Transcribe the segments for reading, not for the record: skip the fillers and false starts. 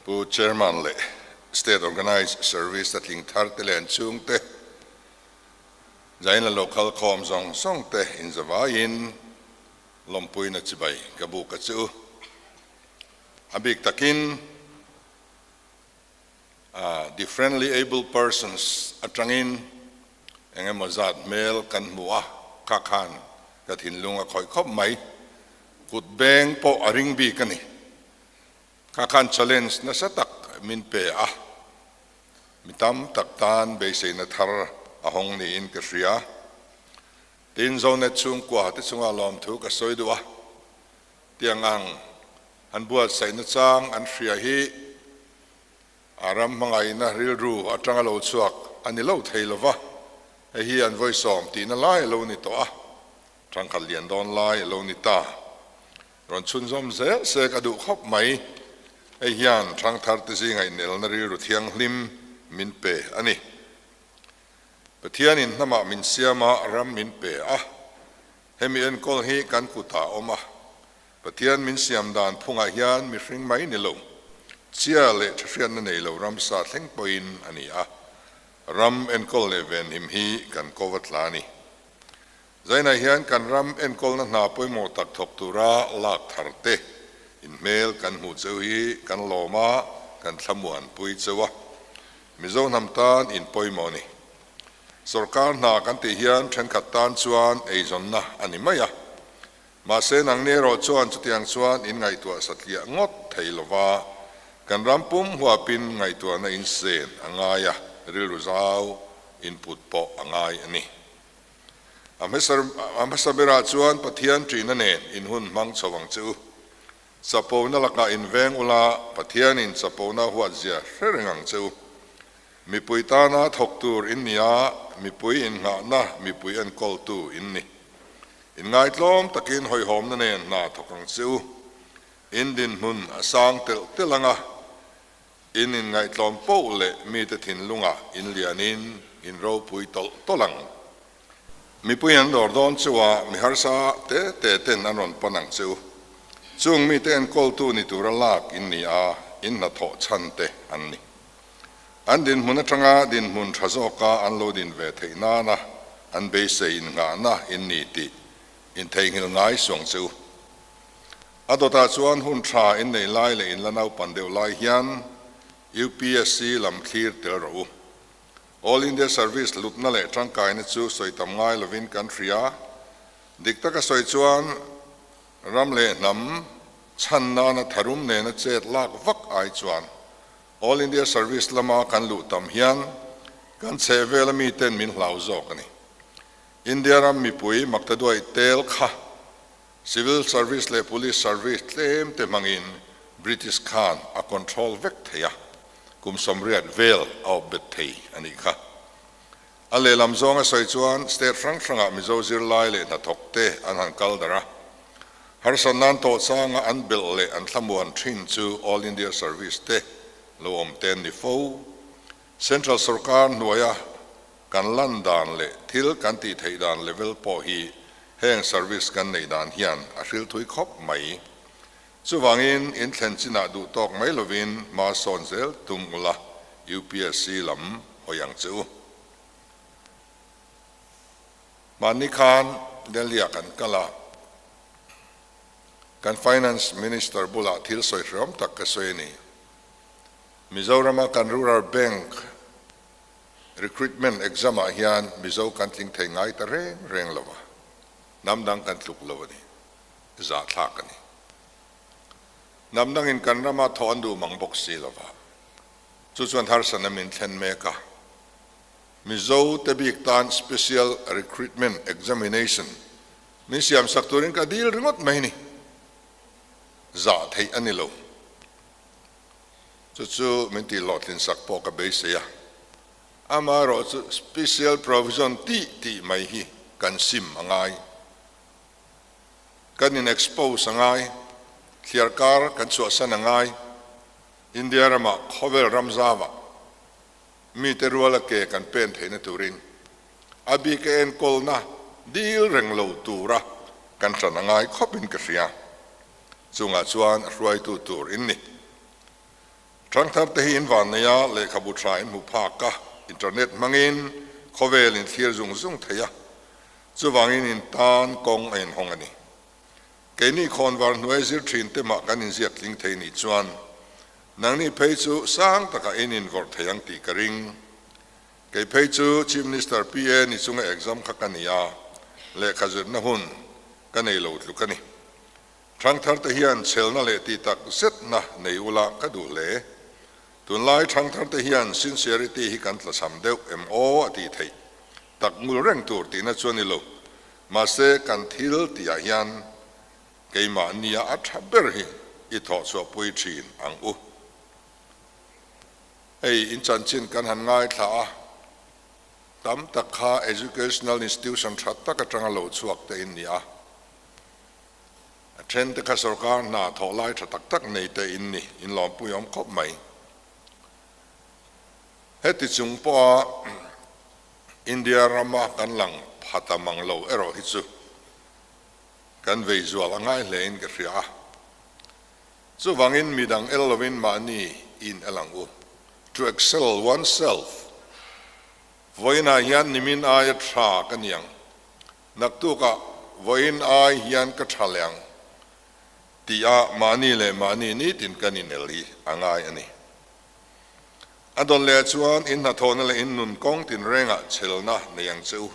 Pu Chairman leh State Organised Service a tling thar te leh an chhungte, Zain la lo kal khawm zawng zawng te inzavaiin lawmpuina chibai ka buk a che u. A bik takin differently able persons atangin eng emaw zat hmel kan hmu a, kha khan ka thinlung a khawih khawp mai. Kut beng pawh a ring bik a ni. Kha khan challenge nasa tak min pe a, mi tam tak tan beiseina thar a hawng niin ka hria. Tin, Zonet chhungkua te chunga lawmthu ka sawi duh a, tiang ang an buatsaihna chang an hria hi a ram hmangaihna rilru atanga lo chhuak a ni lo thei lova, hei hi an vawisawm tihna lai a lo ni tawh a, thangkhat lian dawn lai a lo ni ta. Rawn chhunzawm zel se ka duh khawp mai. Hei hian thangthar te zinga inelna rilru thianghlim min pe a ni. Pathianin hnamah min siam a, ram min pe a. Hemi enkawl hi kan kutah a awm a. Pathian min siam dan phungah hian mihring mai ni lo, chia leh thahriatna nei lo ramsa thleng pawhin a ni a. Ram enkawl leh venhim hi kan ko va tla a ni. Zainah hian kan ram enkawlna hna pawimawh tak thawk tura lak thar te inhmel kan hmuh cheu hi kan lawm a, kan thlamuanpui cheu a. Mizo hnam tan in pawimawh a ni. Sorkar hna kan tih hian thenkhat tan chuan eizawnna a ni mai a. Mahse nangni erawh chuan chutiang chuan in ngaihtuah satliah ngawt thei lova, kan ram pum huapin ngaihtuahna in sen a ngai a, rilru zau input pawh a ngai a ni. A hmasa berah chuan Pathian ṭihna nen in hun hmang chho ang che u. Chapona lakah in veng ula, Pathianin chapona huatzia hre reng ang che u. Mipui tana thawk tur in ni a, mipui innghahna mipui enkawltu in ni. Inngaitlawm takin hawihhawmna nen hna thawk ang che u. In dinhmun a sang telh telh ang a, In inngaihtlawm poh leh mite thinlungah in lianin in ropui tawlh tawlh ang. Mipui an dawr dawn chu a, mi harsa te te ten an rawn pan ang che u. Chung mite enkawltu ni tura lak in ni a, in hnathawh chhan te an ni. An dinhmun atanga dinhmun tha zawka an lo din ve theih nana an beisei innghahna in ni tih in theihnghilh ngai suang che u. A dawtah chuan hun tha in nei lai leh in la naupan deuh lai hian UPSC lam thlir tel rawh u. All India Service hlutna leh tangkaina chu sawi tam ngai lovin kan hria. Dik taka sawi chuan ram leh hnam chhan nana tharum nena chet lak vak ai chuan All India Service lama kan luh tam hian kan chhehvela miten min hlau zawk a ni. India ram mipui maktaduaih tel kha Civil Service leh Police Service tlem te hmangin British khan a control vek thei a, kum 80 vel a awp bet thei a nih kha. A lehlam zawnga sawi chuan state hrang hrangah Mizo zirlai leh hnathawk te an han kal darh a, harsat nan tawh changa an belh leh an thlamuan thin chu All India Service te lo awm te an ni fo. Central sorkar hnuaia Kan lan dan leh thil kan tih theih dan level pawh hi heng service kan neih dan hian a hril thui khawp mai. Chuvangin in thlen chinah duh tawk mai lovin hma sawn zel tum ula UPSC lam hawi ang che u. Mahni khan Delhi-ah kan kal a, kan Finance Minister bulah thil sawi hreawm tak ka sawi a ni. Mizorama kan Rural Bank Recruitment exam ah hian Mizo kan tling thei ngai ta reng reng lo a, hnam dang kan tluk lo a ni, zahthlak a ni. Hnam dangin kan rama thawh an duh mang bawk si lo va, chu chuan harsatna min thlen mek a. Mizo te bik tan special recruitment examination min siamsak turin ka dil ringawt mai ni, zah theih a ni lo. Chu chu min tih hlawhtlin sak pawh ka beisei a, amaherawhchu special provision tih tih mai hi kan sim a ngai, kan in expose a ngai, thliar kar kan chhuahsan a ngai, India ramah khawvel ram zauah mite ruala ke kan pen theihna turin a bika enkawlna dil reng lo tura kan ṭan a ngai khawpin ka hria. Chungah chuan a hruaitu tur in ni. Ṭhangthar te hi in vannei a, lehkhabu ṭha in hmu phak a, internet hmangin khawvel in thlir zung zung thei a, chuvangin in tan kawng a inhawng a ni. Keini khawnvar hnuai zir ṭhin te mah kan inziak tling thei nih chuan nangni phei chu sang takah in invawrh thei ang tih ka ring. Kei phei chu Chief Minister PA ni chunga exam kha ka ni a, lehkha zirna hun ka nei lo tluk a ni. Ṭhangthar te hian chhelna leh tih tak zetna nei ula ka duh hle. Tunlai ṭhangthar te hian sincerity hi kan tlachham deuh em aw a tih theih tak ngul reng tur tihna chu a ni lo. Mahse kan thil tihah hian keimahnia a ṭha ber hi i thawh chhuahpui ṭhin ang u. Hei in chanchin kan han ngaithla a, tam tak kha educational institution tha tak atanga lo chhuak te in ni a, a then te kha sorkar hna thawh lai tha tak tak nei te in ni, in lawmpui awm khawp mai. Heti chung pawha India rama kan lang pha ta mang lo erawh hi chu kan vei zual a ngai hle in ka hria a. Chuvangin midang el lovin mahni in el ang u. To excel oneself. Vawiinah hian nimin aia tha ka ni ang. Naktukah vawiin ai hian ka tha leh ang tih-ah mahni leh mahni nitin kan inel hi a ngai a ni. A dawn leh chuan in hnathawhna leh in nun kawng tinrengah chhelna nei ang che u.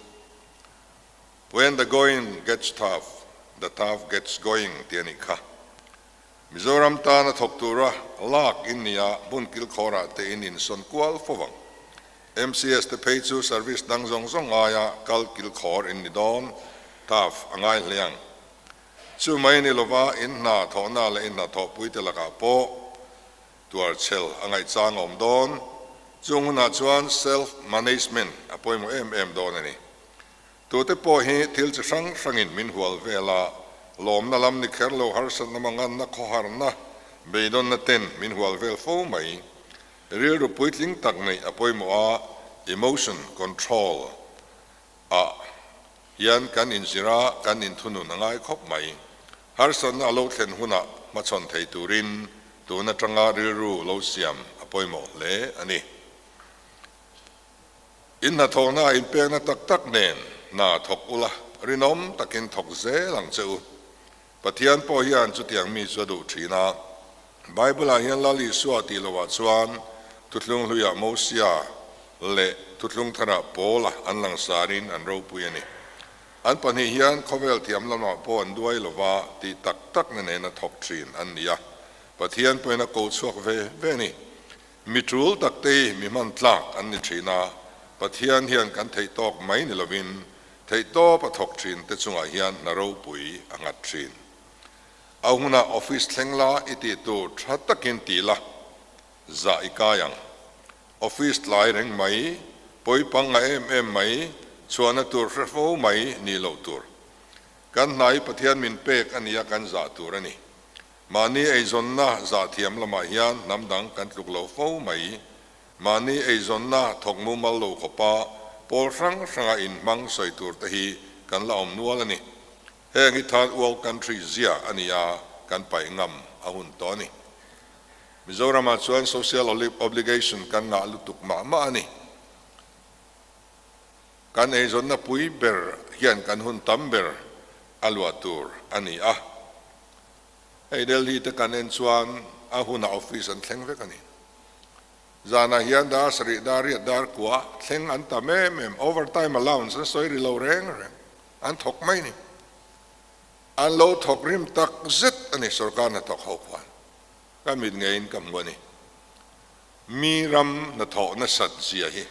When the going gets tough, the tough gets going tih a nih kha. Mizoram tana thawk tura lak in nia hmun kilkhawrah te in insawn kual fo vang. MCS te phei chu service dang zawng zawng aia kal kilkhawr in ni dawn, tough a ngai hle ang. Chu mai ni lova in hna thawhna leh in hnathawhpui te lakah pawh tuarchhel a ngaihchang a awm dawn. Chung hunah chuan self management a pawimawh em em dawn a ni. Tute pawh hi thil chi hrang hrangin min hual vel a, lawmna lam ni kher lo harsatna manganna khawharna beidawnna ten min hual vel fo mai. Rilru puitling tak neih a pawimawh a, emotion control ah hian kan inzir a, kan inthunun a ngai khawp mai. Harsatna a lo thlen hunah hmachhawn thei turin tun atanga rilru lo siam a pawimawh hle a ni. In hnathawhna inpekna tak tak nen hna thawk ula, rinawm takin thawk zel ang che u. Pathian pawh hian chutiang mi chu a duh thin a. Bible-ah hian Lal Isua tih lohah chuan Thuthlung Hluiah Mosia leh Thuthlung Tharah Paula an langsarin an ropui a ni. An pahnih hian khawvel thiam lamah pawh an duai lova tih tak takna nena thawk thin an ni a. Pathian pawhin a ko chhuak ve ve a ni. Mi tul tak te hi mi hman tlak an ni thin a, Pathian hian kan theih tawk mai ni lovin theih tawp a thawk thin te chungah hian hna ropui a nghat thin. A hunah office thleng la i tih tur tha takin ti la, zah i kai ang. Office tlai reng mai, pawi pang nga em em mai, chhuahna tur hre fo mai nih loh tur. Kan hna hi Pathian min pek a nia kan zah tur a ni. Mahni eizawnna zahthiam lamah hian hnam dang kan tluk lo fo mai. Mahni eizawnna thawk mumal lo khawpa pawl hrang hranga inhmang sawi tur te hi kan la awm nual a ni. Heng hi third world country zia a ni a, kan paih ngam a hun tawh a ni. Mizoramah chuan social obligation kan ngah lutuk mah mah a ni. Kan eizawnna pui ber hian kan hun tam ber a luah tur a ni a. Hei Delhi te kan en chuan a hunah office an thleng vek a ni. Zanah hian dar sarih, dar riat, dar kua thleng an tam em em, overtime allowance an sawi ri lo reng reng, an thawk mai ni. An lo thawk rim tak zet a ni sorkar hnathawk ho khuan. Ka mit ngeiin ka hmu a ni. Mi ram hnathawh nasat zia hi.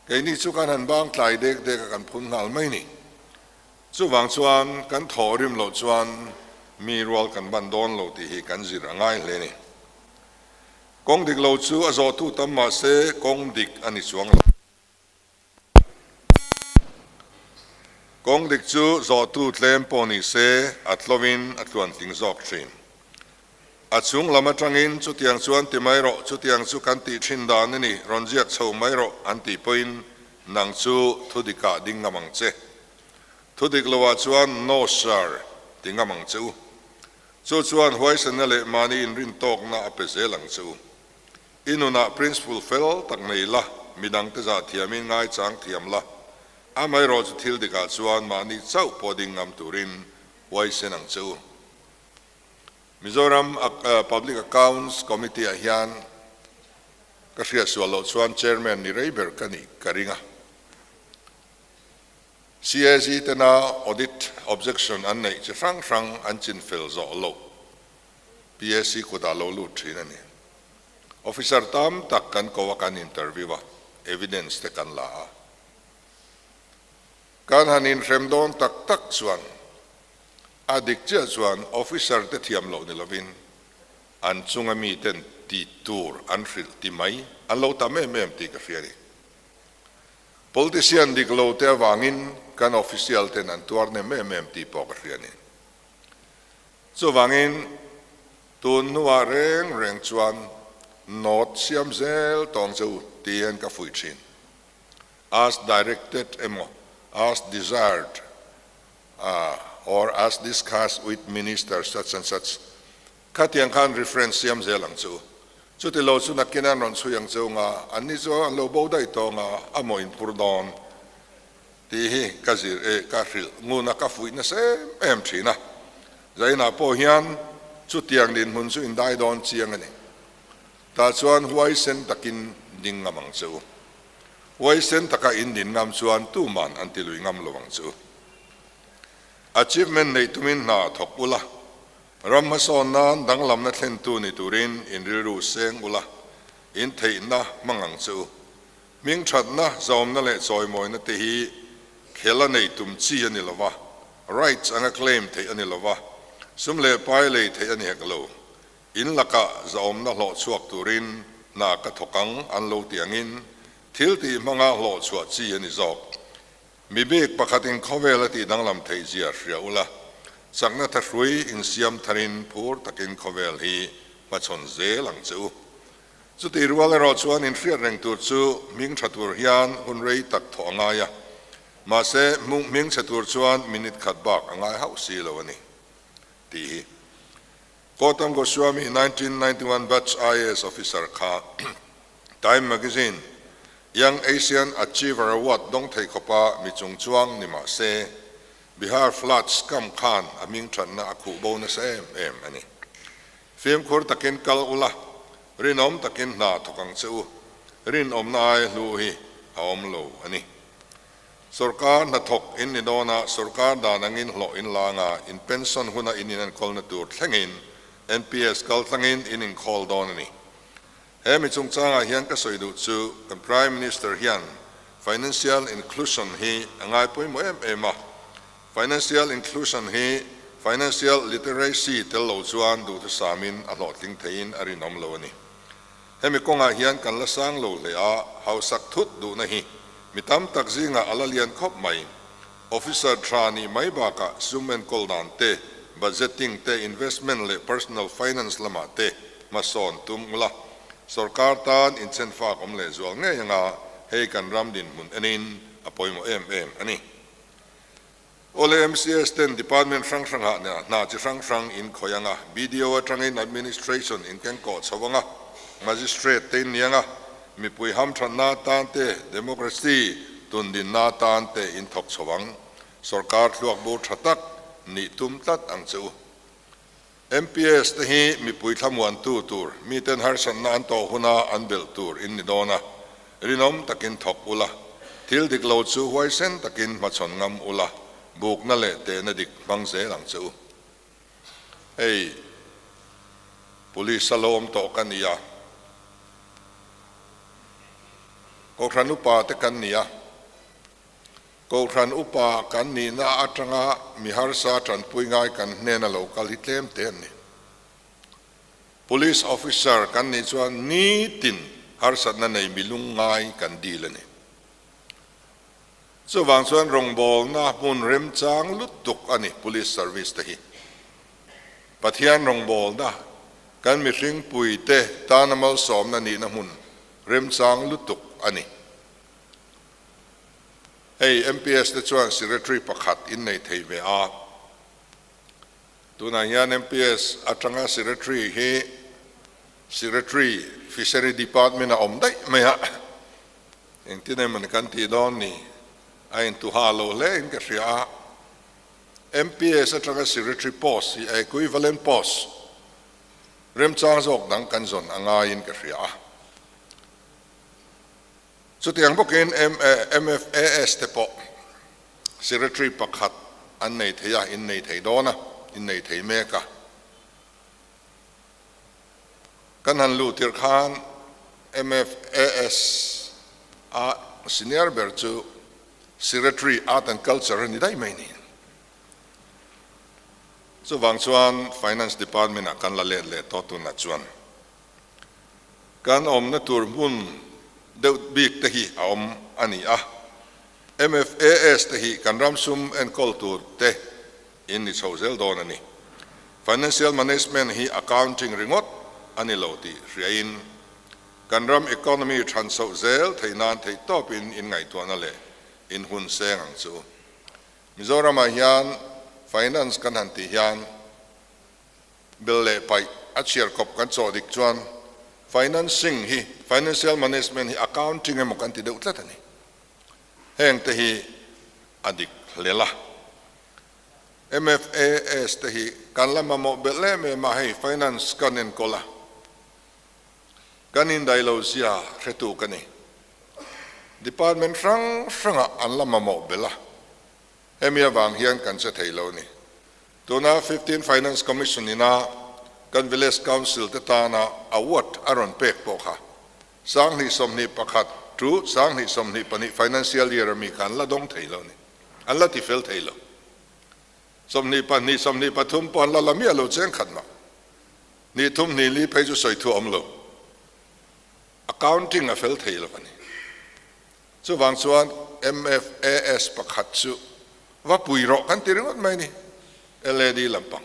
Keini chu kan han bang tlai dek dek a kan phun nghal mai ni. Chuvang chuan kan thawh rim loh chuan mi rual kan ban dawn lo tih hi kan zir a ngai hle ni. Kawng dik lo chu a zawhtu tam mah se kawng dik a ni chuang lo. Kawng dik chu zawhtu tlem pawh ni se a tlovin a tluantling zawk thin. A chung lam atangin chutiang chuan ti mai rawh, chutiang chu kan tih thin dan a ni, rawn ziak chho mai rawh an tih pawhin nang chu thudikah ding ngam ang che. Thudik loah chuan no sir ti ngam ang che u. Chu chuan huaisenna leh mahni inrintawkna a pe zel ang che u. I nunah principle fel tak nei la, midangte zah thiamin ngaichang thiam la, amaherawhchu thil dikah chuan mahni chauh pawh ding ngam turin huaisen ang che u. Mizoram Public Accounts Committee ah hian ka hriatsual loh chuan Chairman ni rei ber ka nih ka ring a. CAG tena audit objection an neih chi hrang hrang an chinfel zawh loh PAC kutah lo lut thin a ni. Officer tam tak kan ko a, kan interview a, evidence te kan la a. Kan han inhrem dawn tak tak chuan a dik chiah chuan officer te thiam loh ni lovin an chunga miten ti tur an hrilh ti mai an lo tam em em tih ka hria a ni. Politician dik lo te avangin kan official ten an tuar nem em em tih pawh ka hria a ni. Chuvangin tun hnuah reng reng chuan note siam zel tawng che u tiin ka fuih thin. As directed emaw as desired or as discussed with minister such and such Khatiang khan reference siam zel ang chu. Chuti lo chu nakin an rawn chhui ang cheu nga, anni chu an lo bo daih tawh nga, a maw in phur dawn tih hi ka zir e, ka hrilh ngun a, ka fuih nasa em em thin a. Zainah pawh hian chutiang dinhmun chu in dai dawn chiang a ni. Tah chuan huaisen takin ding ngam ang che u. Huaisen taka in din ngam chuan tuman an ti lui ngam lo ang che u. Achievement neih tumin hna thawk ula, Ram hmasawn nan danglamna thlentu ni turin in rilru seng ula, in theihna hmang ang che u. Hming thatna, zawmna leh chawimawina te hi khel a nei tum chi a ni lo va, rights anga claim theih a ni lo va, sum leh pai lei theih a ni hek lo. In lakah zawmna hlawh chhuak turin hna ka thawk ang an lo ti angin thil tih hmanga hlawh chhuah chi a ni zawk. Mi bik pakhatin khawvel a tih danglam theih zia hria ula, chakna thahrui insiam tharin phur takin khawvel hi hmachhawn zel ang che u. Chutih rual erawh chuan inhriat reng tur chu hming tha tur hian hun rei tak thawh a ngai a, mahse hming chhe tur chuan minute khat bak a ngai hauh si lo a ni tih hi. Gautam Goswami 1991 batch IAS officer kha Time Magazine Young Asian Achiever Award dawng thei khawpa mi chung chuang ni mah se, Bihar Flood Scam khan a hming thatna a khuh bo nasa em em a ni. Fimkhur takin kal ula, rinawm takin hna thawk ang che u, rinawmna ai hlu hi a awm lo a ni. Sorkar hnathawk in ni dawna sorkar dan angin hlawh in la anga in pension huna in inenkawlna tur thlengin NPS kal tlangin in inkhawl dawn a ni. He mi chungchangah hian ka sawi duh chu kan Prime Minister hian Financial Inclusion hi a ngai pawimawh em em a. Financial Inclusion hi Financial Literacy tel lo chuan duhthusamin a hlawhtling theiin a rinawm lo a ni. Hemi kawngah hian kan la sang lo hle a, hausak thut duhna hi mi tam tak zingah a la lian khawp mai. Officer tha nih mai bakah sum enkawl dan te, budgeting te, investment leh personal finance lamah te hmasawn tum ula, sorkar tan inchenfak awm leh zual ngei anga hei kan ram dinhmun enin a pawimawh em em a ni. Awle MCS ten department hrang hrangah hna chi hrang hrang in khawih anga, BDO atangin administration in kengkawh chho anga, magistrate te in ni anga, mipui hamthatna atan te, democracy tundinna atan te in thawk chho ang. Sorkar thluak bur tha tak nih tum tlat ang che u. MPS te hi mipui thlamuantu tur, miten harsatna an tawh huna an belh tur in ni dawn a, rinawm takin thawk ula, thil dik lo chu huaisen takin hmachhawn ngam ula, bukna leh tehna dik hmang zel ang che u. Hei, Police a lo awm tawh ka ni a, Kohhran upa te kan ni a. Kohhran upa kan nihna atanga mi harsa tanpui ngai kan hnena lo kal hi tlem te an ni. Police officer kan nih chuan nitin harsatna nei mi lungngai kan dil a ni. Chuvang chuan rawngbawlna hmun remchang lutuk a ni police service te hi. Pathian rawngbawlna kan mihring puite tana malsawmna nihna hmun remchang lutuk a ni. Hei MPS te chuan Secretary pakhat in nei thei ve a. Tunah hian MPS atanga Secretary hi Secretary, Fishery Department a awm daih mai a, engtin emaw kan tih dawn ni, a intuha lo hle in ka hria a. MPS atanga Secretary post hi a equivalent post remchang zawk dang kan zawn a ngaiin ka hria a. Chutiang bawkin MFAS te pawh Secretary pakhat an nei thei a, in nei thei dawn a, in nei thei mek a. Kan han luh tirh khan MFAS a senior ber chu Secretary Art and Culture a ni daih mai ni. Chuvang chuan Finance Department ah kan la let leh tawh tunah chuan. Kan awmna tur hmun deuh bik te hi a awm a ni a, MFAS te hi kan ram sum enkawl tur te in ni chho zel dawn a ni. Financial Management hi accounting ringawt a ni lo tih hriain kan ram economy than chhoh zel theih nan theihtawpin in ngaihtuahna leh in hun seng ang chu. Mizoramah hian finance kan han tih hian Bel leh paih a chhiar kawp kan chawh dik chuan financing hi, financial management hi accounting emaw kan ti deuh tlat a ni. Heng te hi a dik hlel a. MFAS te hi kan la mamawh belh em em a, hei finance kan enkawl a, kan indai lo zia hretu ka ni. Department hrang hrangah an la mamawh belh a, hemi avang hian kan che thei lo a ni. Tuna Fifteen Finance Commission ina kan Village Council te tana award a rawn pek pawh kha 2021 to 2022 Financial Year ami kha an la dawng thei lo a ni. An la tifel thei lo. 22, 23 pawh an la la miah lo cheng khat mah. Hnih thum hnih li phei chu sawi thu a awm lo. Accounting a fel thei lo a ni. Chuvang chuan MFAS pakhat chu va pui rawh kan ti ringawt mai ni, LAD lampang.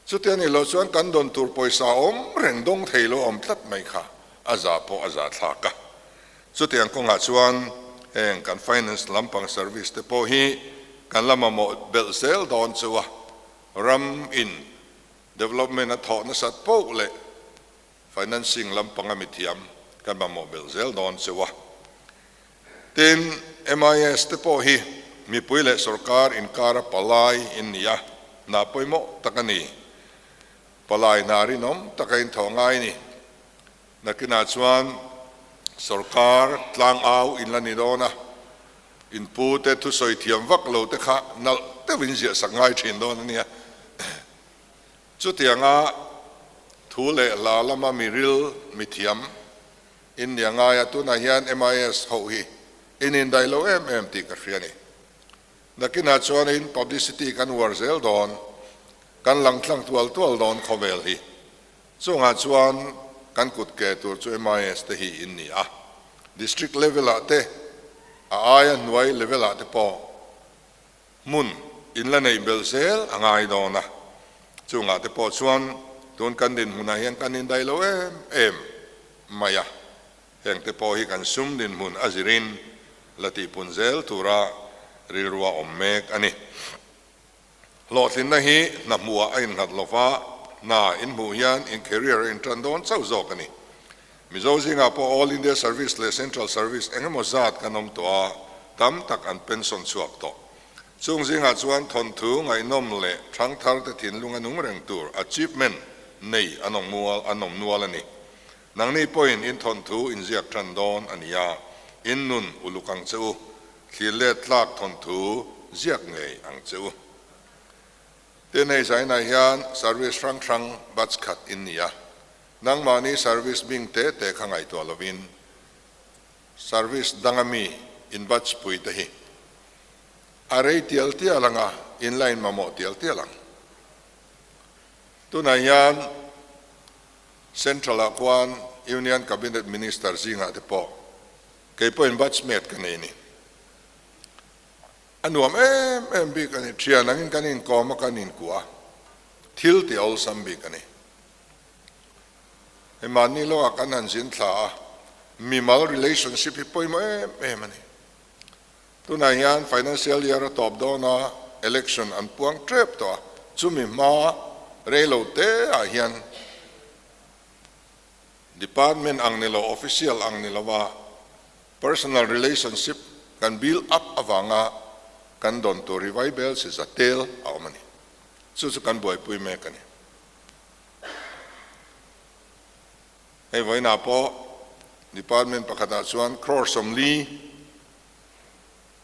Chutia ni lo chuan kan dawn tur pawisa awm reng dawng thei lo awm tlat mai kha a za pawh a za thlak a. Chutiang kawngah chuan heng kan finance lampang service te pawh hi kan la mamawh belh zel dawn chu a, ram in development a thawh nasat poh leh Financing lampanga mithiam kan mamawh belh zel dawn cheu a. Tin, MIS te pawh hi mipui leh sorkar inkara palai in ni a, hna pawimawh tak a ni. Palai hna rinawm taka inthawh ngai ni. Nakinah chuan sorkar tlangau in la ni dawn a, inpu te thusawi thiam vak lo te kha nalh deuhin ziahsak ngai thin dawn a nia. Chutianga thu leh hla lama miril mithiam in nia ngai a, tunah hian MIS ho hi in indaih lo em em tih ka hria a ni. Nakinah chuanin publicity kan uar zel dawn, kan lang tlang tual tual dawn khawvel hi. Chungah chuan kan kut ke tur chu MIS te hi in ni a, District level ah te, a aia hnuai level ah te pawh Hmun in la neih belh zel a ngai dawn a, chungah te pawh chuan tun kan dinhmunah hian kan indaih lo em em mai a, heng te pawh hi kan sum dinhmun a zirin la tihpun zel tura rilrua awm mek a ni. Hlawhtlinna hi hna hmuhah a innghat lo va, hna in hmuh hian in career a intan dawn chauh zawk a ni. Mizo zingah pawh All India Service leh Central Service eng emaw zat kan awm tawh a, tam tak an pension chhuak tawh. Chung zingah chuan thawnthu ngaihnawm leh thangthar te thinlung a nung reng tur achievement nei an awm mual an awm nual a ni. Nangni pawhin in thawnthu inziak tan dawn a ni a, in nun uluk ang che u, thlir let tlak thawnthu ziak ngei ang che u. Tin, hei zainah hian service hrang hrang batch khat in ni a, Nangmahni service bing te te kha ngaihtuah lovin service danga mi in batch pui te hi a rei tial tial ang a, in la in mamawh tial tial ang. Tunah hian Central ah khuan Union Cabinet Minister zingah te pawh kei pawhin batch mate ka nei a ni. A nuam em em bik a ni. Thian angin kan inkawm a, kan inkuah a, thil ti awlsam bik a ni. Hei mahni lawkah kan han zin thla a, mimal relationship hi pawimawh em em a ni. Tunah hian financial year a tawp dawn a, election an puang tep tawh a. Chumi hma rei lo te ah hian Department ang ni lo, official ang ni lova personal relationship kan build up avanga kan dawn tur hi Vaibel si za tel a awm a ni. Chu chu kan buaipui mek a ni. Hei vawiinah pawh Department pakhatah chuan crore 40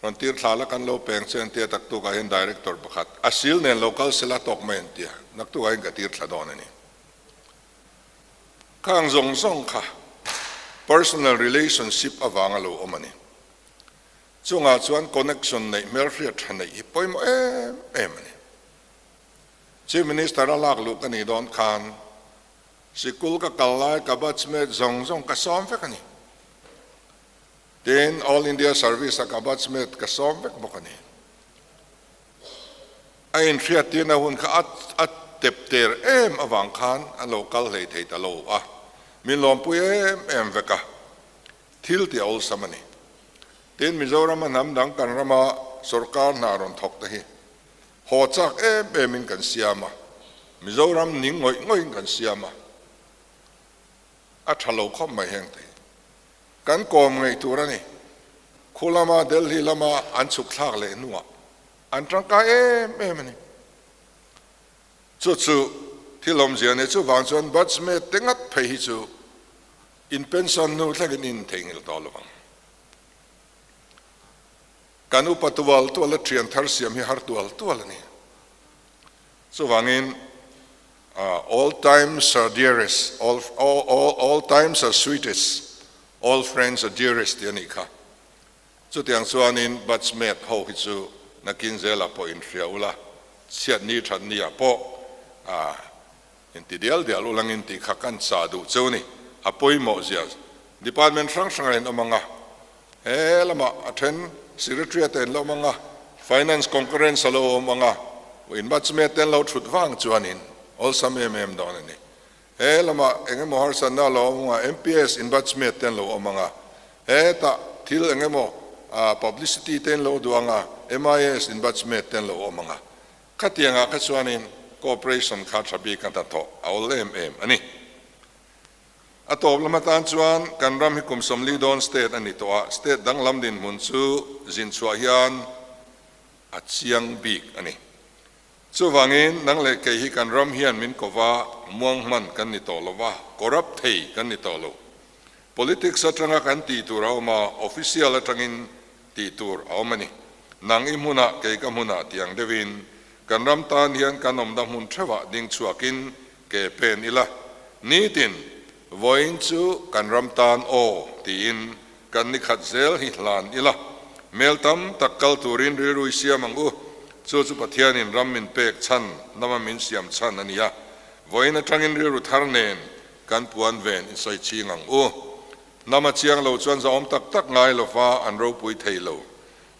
rawn tir thla la kan lo peng che an tia taktukah hian Director pakhat a sil nen lo kal sela tawk mai an tia naktukah hian ka tir thla dawn a ni. Khang zawng zawng kha personal relationship avanga lo awm a ni. Chungah chuan connection neih hmelhriat tha neih hi pawimawh em em a ni. Chief Minister a lak luh ka nih dawn khan sikul ka kal lai ka batchmate zawng zawng ka sawm vek a ni. Tin, All India Service a ka batchmate ka sawm vek bawk a ni. A inhriattirna hun kha a a tep ter em avang khan a lo kal hlei thei ta lo a, min lawmpui em em vek a, thil tih a awlsam a ni. Tin, Mizorama hnam dang kan rama sorkar hna rawn thawk te hi haw chak em emin kan siam a, Mizoram ning ngawih ngawih kan siam a, a tha lo khawp mai heng thei. Kan kawm ngei tur a ni. Khu lama Delhi lama an chhuk thlak leh hnuah an tangkai em em a ni. Chu chu thil awmzia ni chuvang chuan batchmate te ngat phei hi chu in pension hnu thlengin in theihnghilh tawh lo ang. Kan upa tual tual a thian thar siam hi har tual tual a ni. Chuvangin all times are dearest, all, all, all, all times are sweetest, all friends are dearest tih a nih kha. Chutiang chuanin batchmate ho hi chu nakin zelah pawh inhria ula, chhiat ni that ni ah pawh inti dial dial ulangin tih kha kan chah duh cheu ni. A pawimawh zia department hrang hrangah in awm ang a, He lamah a then Secretary te an lo awm ang a, Finance Concurrence a lo awm ang a, in batchmate te an lo thut vang chuanin awlsam em em dawn a ni. He lamah eng emaw harsatna a lo awm ang a, MPS in batchmate te an lo awm ang a, hetah thil eng emaw publicity te an lo duh ang a, MIS in batchmate te an lo awm ang a. Khatiangah kha chuanin cooperation kha tha bik a hnathawh a awl em em a ni. A tawp lam atan chuan kan ram hi kum 40 dawn state a ni tawh a, state danglam dinhmun chu zin chhuah hian a chiang bik a ni. Chuvangin nang leh kei hi kan ram hian min ko va, muang hman kan ni tawh lo va, corrupt thei kan ni tawh lo. Politics atanga kan tih tur a awm a, official atangin tih tur a awm a ni. Nang i hmunah kei ka hmunah tiang deuhin kan ram tan hian kan awmna hmun theuhah ding chhuakin Ke pen ila, nitin vawiin chu kan ram tan aw tiin kan ni khat zel hi hlan ila, mel tam tak kal turin rilru i siam ang u, chu chu Pathianin ram min pek chhan nama min siam chhan a nia, vawiin atangin rilru thar nen kan puan ven i sawi ching ang u. Nama chiang lo chuan zahawm tak tak ngai lova an ropui thei lo.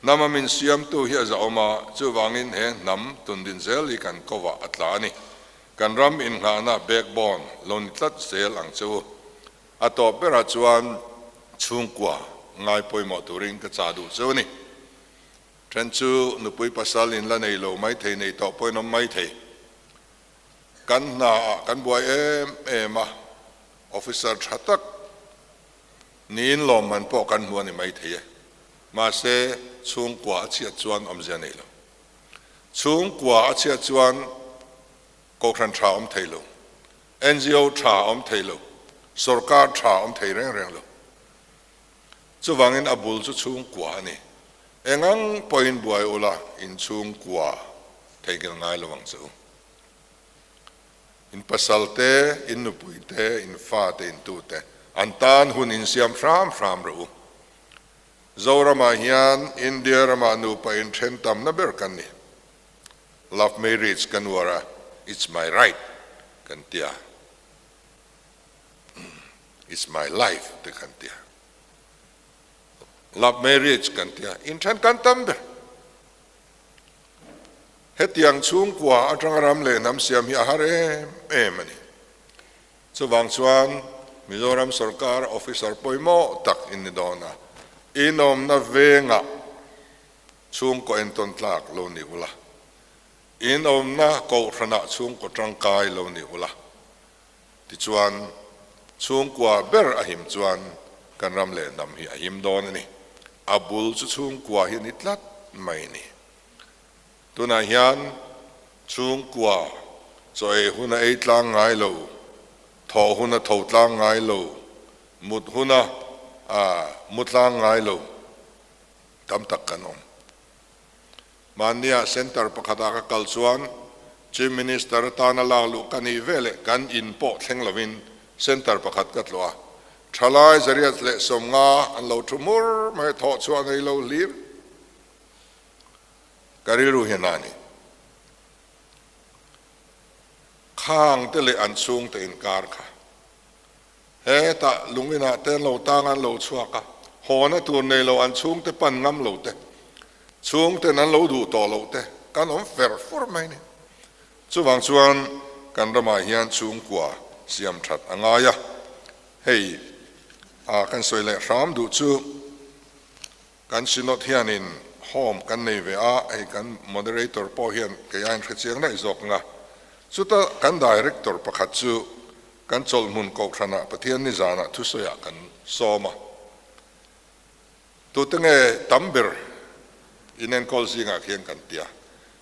Nama min siamtu hi a zahawm a, chuvangin he hnam tundin zel hi kan kovah a tla a ni. Kan ram inngahna backbone lo ni tlat zel ang che u. A tawp berah chuan chhungkua ngai pawimawh turin ka chah duh cheu a ni. Then chu nupui pasal in la nei lo mai thei nei tawh pawhin awm mai thei. Kan hnaah kan buai em em a, officer tha tak niin lawmman pawh kan hmu a ni mai thei e. Mahse chhungkua a chhiat chuan awmzia nei lo. Chhungkua a chhiat chuan Kohhran tha awm thei lo, ngo tha awm thei lo, sorkar tha awm thei reng reng lo. Chuvangin a bul chu chhungkua a ni. Engang pawhin buai ula in chhungkua theihnghilh ngai lo ang che u. In pasal te, in nupui te, in fa te, in tu te an tan hun insiam hram hram rawh u. Zoramah hian India ramah nupa inthen tamna ber kan ni. Love marriage kan uar a, it's my right kan ti a, it's my life te kan ti a. Love marriage kan ti a, inthen kan tam ber. Hetiang chhungkua atanga ram leh hnam siam hi a har em em a ni. Chuvang chuan Mizoram sorkar officer pawimawh tak in ni dawn a, inawmna vengah chhungkaw entawn tlak lo ni ula. In awmna kohhranah chhungkaw tangkai lo ni ula, tichuan chhungkua ber a him chuan kan ram leh hnam hi a him dawn a ni. A bul chu chhungkua hi a ni tlat mai ni. Tunah hian chhungkua chaw ei huna ei tlang ngai lo, thawh huna tho tlang ngai lo, mut huna mu tlang ngai lo tam tak kan awm. Mahnia centre pakhatah ka kal chuan Chief Minister atana lak luh ka nih veleh kan in pawh thleng lovin centre pakhat ka tlawh a, thalai zariat leh 50 an lo thu hmur mai a, thawh chhuah nei lo hlir ka rilru hian a ni. Khang te leh an chhungte inkar kha Hetah lunginah te an lo tang a, an lo chhuak a, hawna tur nei lo an chhungte pan ngam lo te, chhungten an lo duh tawh loh te kan awm fer fur mai ni. Chuvang chuan kan ramah hian chhungkua siam that a ngai a, hei a kan sawi leh hram duh chu kan Synod hianin home kan nei ve a, hei kan moderator pawh hian kei a inhre chiang daih zawk ang a, chuta kan director pakhat chu Kan chawlhmun kohhranah Pathian nizanah thusawiah kan sawm a, tute nge tam ber inenkawl zingah khian kan ti a,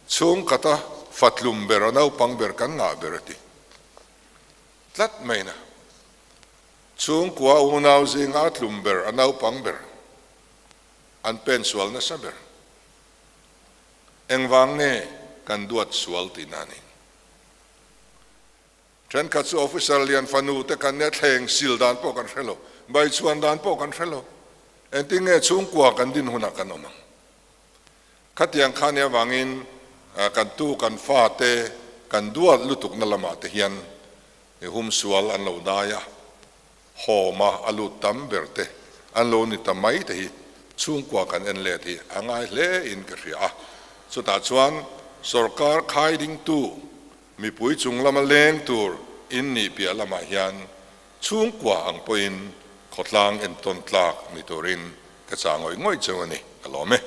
chhungkhata fatlum ber a naupang ber kan ngah ber a ti tlat mai na. Chhungkua unau zinga a tlum ber a naupang ber an pen sual nasa ber. Engvang nge kan duat sual tihna a ni. Thenkhat chu officer lian fanu te kan nia thleng sil dan pawh kan hre lo, bai chhuan dan pawh kan hre lo. Engtin nge chhungkua kan din hunah kan awm ang? Khatiang kha nia vangin kan tu kan fa te kan duat lutukna lamah te hian hum sual an lo dai a, hawma a lut tam ber te an lo ni ta mai te hi chhungkua kan en let hi a ngai hle in ka hria a. Chutah chuan sorkar khai dingtu Mipui chung lama leng tur in nih piah lamah hian chhungkua ang pawhin khawtlang entawn tlak ni turin ka chah ngawih ngawih cheu a ni, ka lawm e.